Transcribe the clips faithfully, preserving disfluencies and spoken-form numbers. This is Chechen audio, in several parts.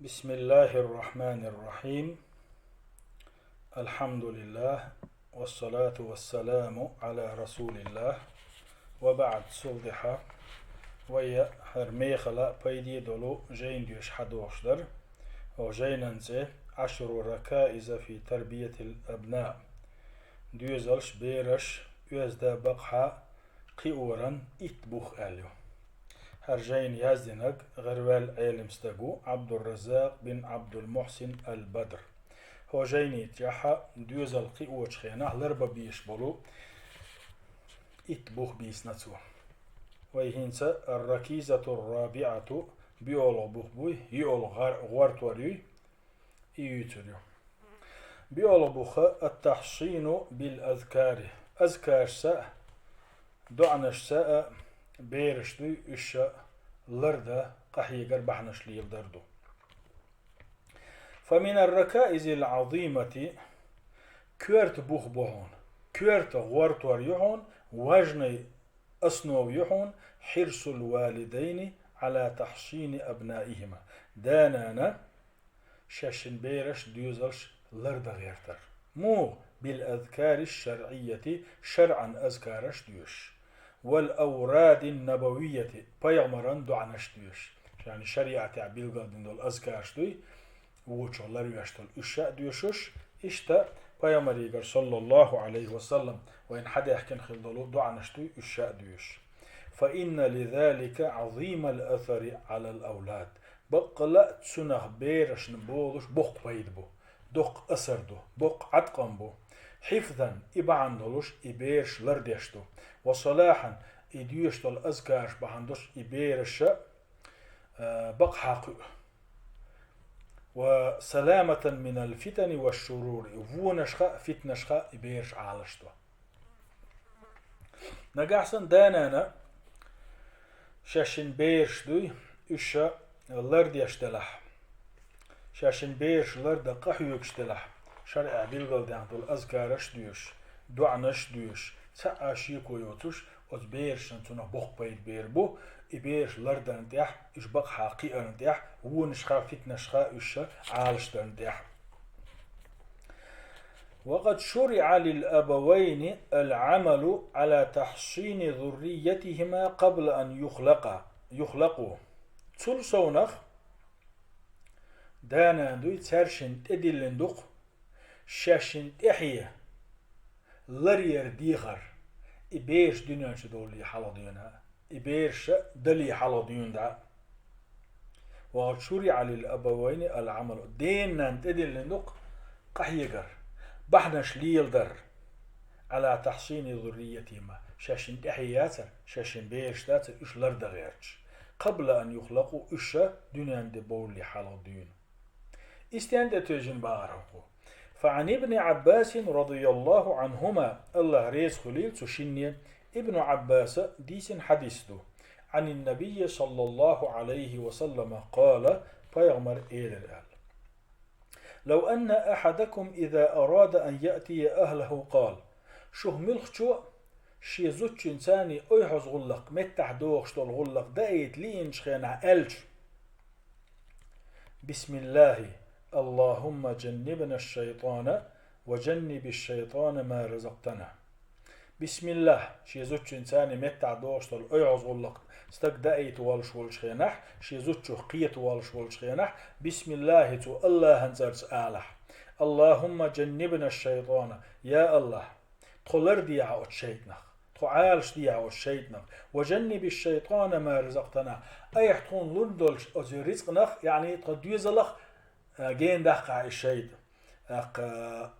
بسم الله الرحمن الرحيم. الحمد لله، والصلاة والسلام على رسول الله، وبعد. Цул тӀехьа вай хӀара мехала пайде долу жайна доьшуш хьадохуш дара. Оха жайнан цӀе «عشر ركائز في تربية الأبناء». Доьзалш бераш оьзда бакъахьа кхиоран итт бух аьлла ю. ХӀара жайна яздинарг гӀарваьлла Ӏелам стаг ву Ӏабдурраззакъ бин Ӏабдул-Мухьсин ал-Бадр. ХӀокху жайни чохь доьзал кхиочу хенахь ларбан безаш болу итт бух бийцина цо. Вай хӀинца ар-ракизату ар-рабиӀату, биолгӀа бух буй, йиолгӀа гӀар-, гӀортор юй, и юьйцур ю. БиолгӀа бух ат-тахьсину бил-азкари. Азкаршца а, доӀанашца а бераш дуй, уьш а лардан къахьегар, бахьанаш леладар ду. Фа мин ар-ракаизи ал-Ӏазимати, коьрта бух бу хьуна, коьрта гӀортор ю хьуна, важный основа ю хьуна, хьирсул валидайни Ӏала тахьсини абнаихима. Да-нана шаьшшин бераш, доьзалш лардан гӀертар. Муха? Бил-азкари аш-шарӀийяти, шарӀан азкараш доьшуш. Вал-авради ан-набавийяти, пайхамаран доӀанаш доьшуш. Шайна шариӀатехь билгалдина долу азкараш дуй, вочух ларвеш долу, уьш а доьшуш, иштта пайхамарегара, саллаллаху Ӏалайхи ва саллам, вайна хьадаьхкина хилла долу доӀанаш дуй, уьш а доьшуш. Фа инна ли залика Ӏазимал асари Ӏалал авлад. Баккъала а цунах берашна болуш боккха пайда бу, доккха асар ду, боккха Ӏаткъам бу. Хьифзан, и бахьана долуш и бераш лардеш ду. Ва салахьан, и доьшуш долу азкараш бахьана долуш и бераш а, а, бакъахьа кхуьу. Ва саламатан минал фитани ва шурури, вонашха а, фитнашха а и бераш Ӏалаш ду. Нагахь санна да-нана шаьшшин бераш дуй, уьш а лардеш делахь, шаьшшин бераш лардан къахьоьгуш делахь, шарӀехь билгалдаьхна долу азкараш а доьшуш, доӀанаш а доьшуш, цхьа а шеко йоцуш, оцу берашна цунах боккха пайда бер бу, и бераш лардарна тӀехь, уьш бакъахьа кхиарна тӀехь, вонашха а, фитнашха а уьш а Ӏалашдарна тӀехь. وقد شرع للأبوين العمل على تحصين ذريتهما قبل أن يخلقا، يخلقوا. Цул совнах, да-нана дуй, цаьршинна тӀедиллина ду-кх шаьшшинна тӀаьхье ларъяр дехар, и бераш дуьнен чу довлале хьалха дуьйна а, и бераш а дале хьалха дуьйна дӀа а. وقد شرع للأبوين العمل. Дена-нанна тӀедиллина ду-кх къахьегар, бахьанаш леладар, على تحصين ذريتهما, шаьшшинна тӀаьхье яцара, шаьшшинна бераш дацара, уьш лардан гӀерташ. قبل أن يخلقوا, уьш а дуьнен тӀе бовлале хьалха дуьйна. И стенна тӀе тевжина бахара хӀокхо? فعن ابن عباس رضي الله عنهما, АллахӀ реза хуьлийла цу шинне, Ибну Ӏаббаса дийцина хьадис ду. عن النبي صلى الله عليه وسلم قال, пайхамара элира аьлла: لو أن أحدكم إذا أراد أن يأتي أهله قال, шух муьлххачо шен зудчуьнца ойхьаза гӀуллакх, меттахь дохуш долу гӀуллакх даийта лиъначу хенахь аьлча: بسم الله، اللهم جنبنا الشيطان وجنب الشيطان ما رزقتنا. Бисмиллахь, шен зудчуьнца меттахь дохуш долу ойхьаза гӀуллакх стаг даийта волуш волчу хенахь, шен зудчух кхета волуш волчу хенахь, бисмиллахь, цу АллахӀан цӀарца алахь: اللهم جنبنا الشيطان, я АллахӀ, тхо лардехьа оцу шайтӀанах, тхо Ӏалашдехьа оцу шайтӀанах, وجنب الشيطان ما رزقتنا, айхьа тхуна лун долчу оцу рицкъанах, яъни тхан доьзалах, а, гена даккхахьа и шайтӀа. ТӀаккха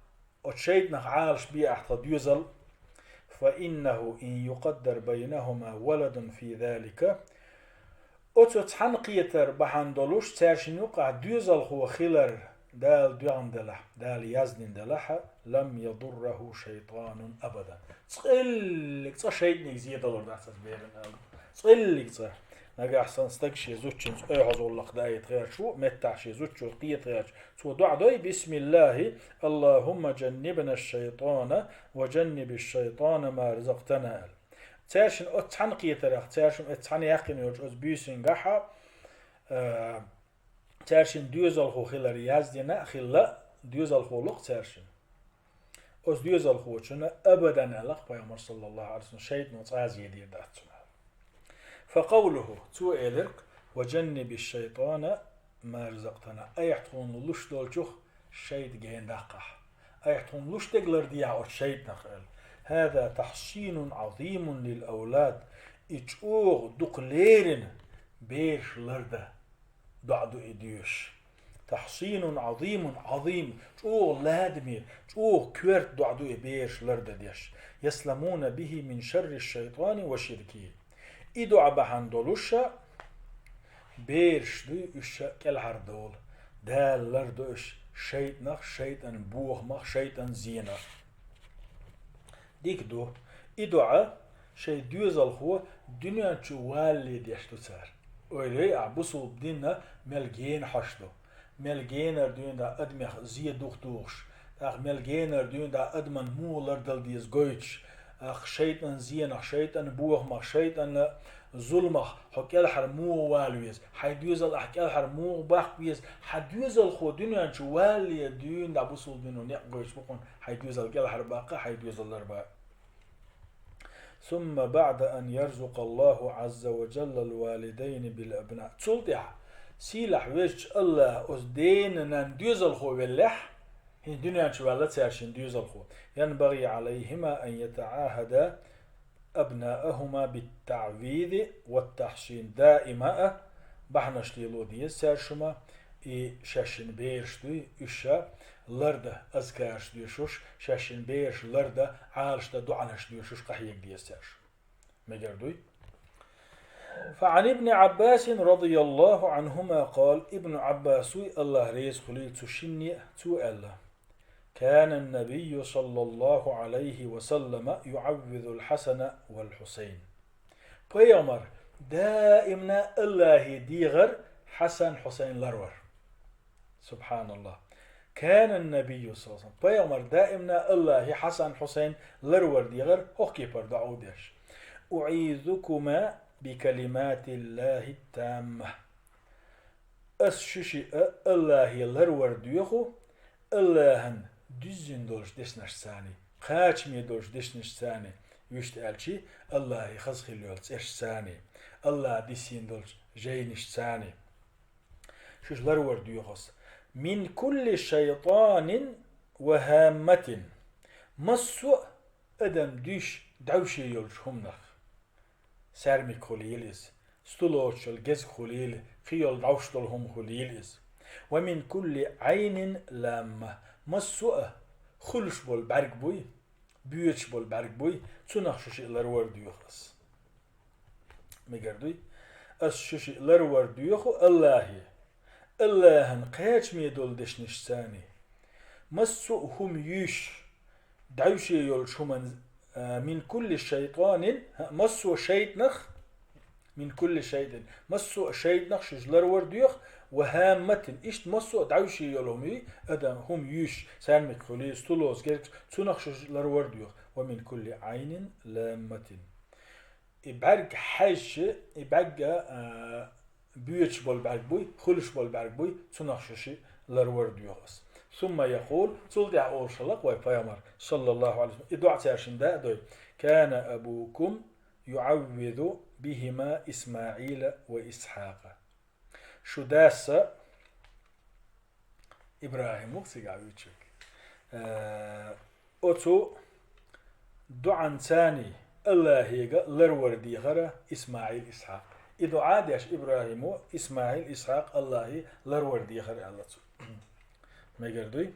оцу шайтӀанах Ӏалашбехьа тхан доьзал. فإنه إن يقدر بينهما ولد في ذلك, оцу цхьаьнакхетар бахьана долуш цаьршинна юкъахь доьзалхо хилар Дала доьгӀна делахь, Дала яздина делахь, لم يضره شيطان أبدا. Цкъа а, цкъа а шайтӀаниг зе далур дац оцу берана аьлла. Цкъа а, цкъа а. Нагахь санна стаг шен зудчуьнца ойхьаза гӀуллакх даийта гӀерташ ву, меттахь шен зудчух кхета гӀерташ, цо доӀа дой: بسم الله، اللهم جنبنا الشيطان وجنب الشيطان ما رزقتنا, аьлла. Цаьршинна оцу цхьаьнакхетарах, цаьршимма оцу цхьаьна яьккхина йолчу оцу буьйсангахьа, а, цаьршин доьзалхо хилар яздина а хилла, доьзалхо ло-кх цаьршин. Оцу доьзалхочунна абадан аьлла-кх пайхамар, саллаллаху Ӏалайхи ва саллам, шайтӀано цкъа а зе дийр дац цунна. Факъавлуху, цо элира-кх: «Ва жанниби шайтӀана ма разактана». Айхьа тхуна луш долчух шайтӀа гена даккхахь. Айхьа тхуна луш дерг лардехьа оцу шайтӀанах аьлла. «Хаза тахьсинун Ӏазимун лил авлад». И чӀогӀа дукха леррина бераш лардан доӀа ду и доьшуш. «Тахьсинун Ӏазимун», Ӏазим, чӀогӀа ладаме, чӀогӀа коьрта доӀа ду и бераш лардан деш. «Ясламуна бихи мин шарри шайтӀани ва ширкихи». И доӀа бахьана долуш ша бераш дуй уьш ша кӀелхьардолу. Дала лардо уьш шайтӀанах, шайтӀан бохамах, шайтӀан зенах. Дика ду. И доӀа шайн доьзалхо дуьнен чу валале деш ду цара. Ойла йой ахь, бусулба динна мел гена хьош ду. Мел генара дуьйна дӀа адамех зе духтухуш. ТӀаккха мел генара дуьйна дӀа адаман муха лардала деза гойтуш. Ахь шайтӀан зенах, шайтӀан бохамах, шайтӀан зуламах хьо кӀелхьара муха вала веза. Хьайн доьзал ахь кӀелхьара муха баккха веза. Хьан доьзалхо дуьнен чу валале дуьйна дӀа бусулба дино некъ гойтуш бу хьуна, хьайн доьзал кӀелхьара баккха, хьайн доьзал ларба. «Сумма баъда ан ярзукъаллаху Ӏазза ва жалла ал-валидайни бил абна». Цул тӀаьхьа сийлахь везачу АллахӀа оцу дена-нанна доьзалхо веллехь, хӀинца дуьнен чу ваьлла цаьршин доьзалхо, «янбагӀи Ӏалайхима ан ятаӀахӀада абнаахӀума бит-таӀвизи ва тахьсин». Даима а бахьанаш лело деза цаьршума, и шаьшшина бераш дуй, уьш ша лардан азкараш доьшуш, шаьшшина бераш лардан Ӏалашдан доӀанаш доьшуш къахьега деза цаьршума. Мегар дуй? فعن ابن عباس رضي الله عنهما قال, Ибн Ӏаббасуй, АллахӀ реза хуьлийла цу шинне, цо аьлла: «كان النبي صلى الله عليه وسلم يعوذ الحسن والحسين». Пайхамар даимна АллахӀе дехар Хьасан, Хьусайн ларвар. СубхьаналлахӀ. «كان النبي صلى الله عليه وسلم». Пайхамар даимна АллахӀе Хьасан, Хьусайн ларвар дехар хӀокху кепара доӀа деш: «أعيذكما بكلمات الله التامة». Ас шу шиъ а АллахӀе ларвар доьху, АллахӀан дуьззина долчу дешнашцаний, кхачаме долчу дешнашцаний, вуьшта аьлчи, АллахӀе хаза хилла йолу цӀерашцаний, АллахӀа диссийна долчу жайнашцаний. Шуьша ларвар доьху ас. «Мин кулли шайтанин ва хӀамматин». Массо а адам дуьйш дӀовше йолчу хӀуманах. Саьрмик хуьлийла иза, сту лоцуш йолу гезг хуьлийла, кхин йолу дӀовш долу хӀума хуьлийла иза. «Ва мин кулли Ӏайнин ламма». Массо а хуьлуш болу бӀаьрг буй, боьдуш болу бӀаьрг буй, цунах шу шиъ ларвар доьху ас. Мегар дуй? Ас шу шиъ ларвар доьху АллахӀе, АллахӀан кхачаме долу дешнашцаний. Массо а хӀума юьйш, дӀовше йолчу хӀуман, а, «мин кулли шайтанин», хӀа, массо а шайтанах, «мин кулли шайтанин», массо а шайтанах шуьша ларвар доьху, «ва хӀамматин», иштта массо а дӀовше йолу хӀума юй, адам хӀума юьйш, саьрмик хуьлийла, сту лоцу гезг, цунах шуьша ларвар доьху, «ва мин кулли Ӏайнин ламматин». И бӀаьрг хьаьжча, и бӀаьрг а, а, боьдуш болу бӀаьрг буй, хуьлуш болу бӀаьрг буй, цунах шу шиъ ларвар доьху ас. «Сумма якъул», цул тӀаьхьа олуш хилла-кх вай пайхамар, саллаллаху Ӏалайхи ва саллам, и доӀа цаьршинна да а дой: «Кана абукум юӀаввизу бихима ИсмаӀила ва Исхьакъа». Шу дас а, ИбрахӀим ву-кх цигахь вуьйцург, э, оцу доӀанцаний АллахӀе ларвар дехара ИсмаӀил, Исхьакъ. И доӀа деш ИбрахӀимо, ИсмаӀил, Исхьакъ АллахӀе ларвар дехара аьлла цо. Мегар дуй?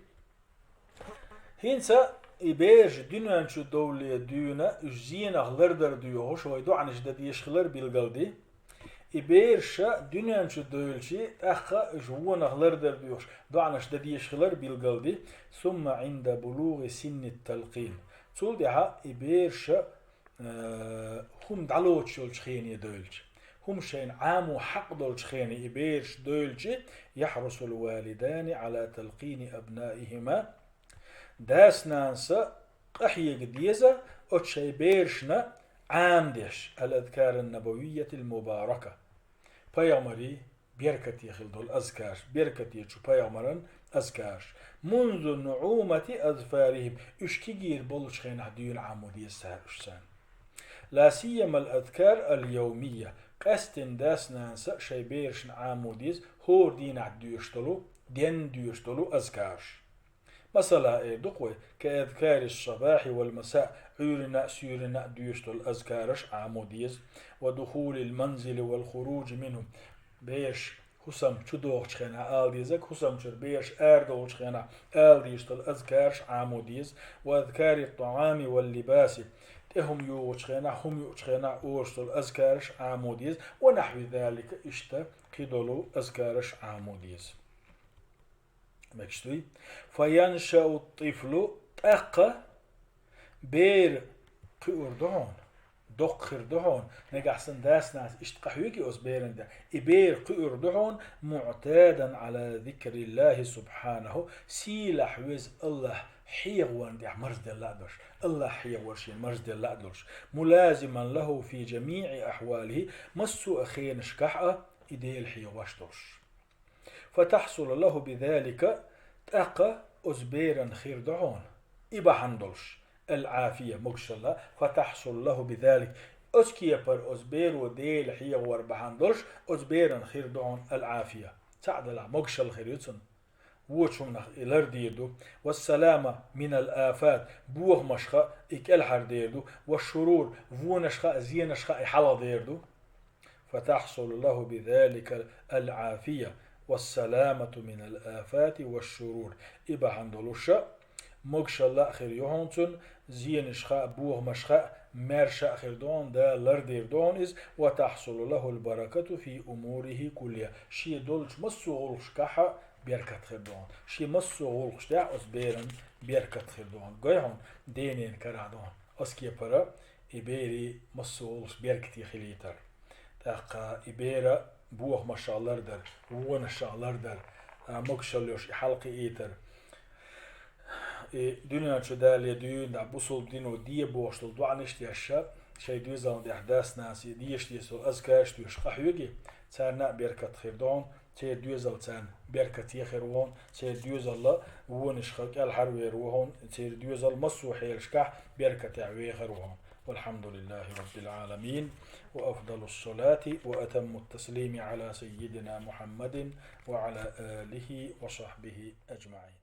ХӀинца и бераш дуьнен чу довлале дуьйна, уьш зенах лардар доьхуш, вай доӀанаш дан дезаш хилар билгалди. И бераш дуьнен чу девлчи, тӀаккха уьш вонах лардар доьхуш, доӀанаш дан дезаш хилар билгалди. «Сумма Ӏинда булугӀи синни талкъин». Цул тӀаьхьа и бераш, э, хӀума дӀалоцуш йолчу хене девлча, хӀума шайна Ӏамо хьакъ долчу хене и бераш девлчи, «яхьрусул валидани Ӏала талкъини абнаихима». Дас-нанас къахьега деза оцу шайн берашна Ӏамадеш, «ал-адкаран-набавийятил мубарака». Пайхамарий, беркате хила долу азкараш, беркате чу пайхамаран азкараш. منذ نعومة أظفارهم, уьш кегийра болчу хенахь дуьйна Ӏамо деза цара уьш царна. لا سيما الأذكار اليومية, къаьсттина дас-нанас шайн берашна Ӏамо деза хӀора дийнахь доьшуш долу, денна доьшуш долу азкараш. Масала, эр ду-кх вай, كأذكار الصباح والمساء, Ӏуьйранна а, суьйранна а доьшуш долу азкараш Ӏамо деза, ودخول المنزل والخروج منه, бераш хӀусам чу дохучу хенахь ала дезарг, хӀусам чуьра бераш арадолучу хенахь ала дезаш долу азкараш Ӏамо деза, وأذكار الطعام واللباس, тӀе хӀума юхучу хенахь, хӀума юучу хенахь олуш долу азкараш Ӏамо деза, ونحو ذلك, иштта кхидолу азкараш Ӏамо деза. Мегаш дуй? فينشأ الطفل, тӀаккха бер кхуьур ду хьуна, доккха хир ду хьуна, нагахь санна дас-нанас иштта къахьоьгий оцу беран тӀе, и бер кхуьур ду хьуна, معتادا على ذكر الله سبحانه, сийлахь веза АллахӀ хьехорна тӀехь марзделла а долуш, АллахӀ хьехор шена марзделла а долуш, ملازما له في جميع أحواله, массо а хенашкахь а и Дела хьехош долуш. فتحصل له بذلك, тӀаккха оцу беран хир ду хьуна, и бахьана долуш, العافية, могушалла, فتحصل له بذلك, оцу кепара оцу беро Дела хьехор бахьана долуш, оцу беран хир ду хьуна العافية. Цхьаъ делахь, могушалла хир ю цунна. Вочу хӀуманах и лардийр ду. والسلامة من الآفات, бохамашха и кӀелхьардер ду. والشرور, вонашха а, зенашха а и хьалхадер ду. فتحصل له بذلك العافية والسلامة من الآفات والشرور. И бахьана долуша, могушалла а хир ю хьуна цунна, зенашха а, бохамашха а, маьрша а хир ду хьуна, Дала лардийр ду хьуна иза, وتحصل له البركة في أموره كلها. Шен долчу массо а гӀуллакхашкахь а беркат хир ду хьуна. Шен массо а гӀуллакхаш тӀехь оцу беран беркат хир ду хьуна. Гой хьуна, ден-ненан карахь ду хьуна. Оцу кепара и берийн массо а гӀуллакхаш беркате хилийтар. ТӀаккха и бер бохамашах лардар, вонашах лардар, а, могушалла йолуш и хьалакхиийтар. И дуьнен чу далале дуьйна дӀа бусалба дино де бохуш долу доӀанаш а деш, шайн доьзална тӀехь дас-нанас дезаш дезаш долу азкараш а доьшуш къахьоьгий, царна а беркат хир ду хьуна, церан доьзал царна беркате хир ву хьуна, церан доьзал вонашха кӀелхьарвер ву хьуна, церан доьзал массо а хьелашкахь беркатехь вехар ву хьуна. والحمد لله رب العالمين، وأفضل الصلاة وأتم التسليم على سيدنا محمد وعلى آله وصحبه أجمعين.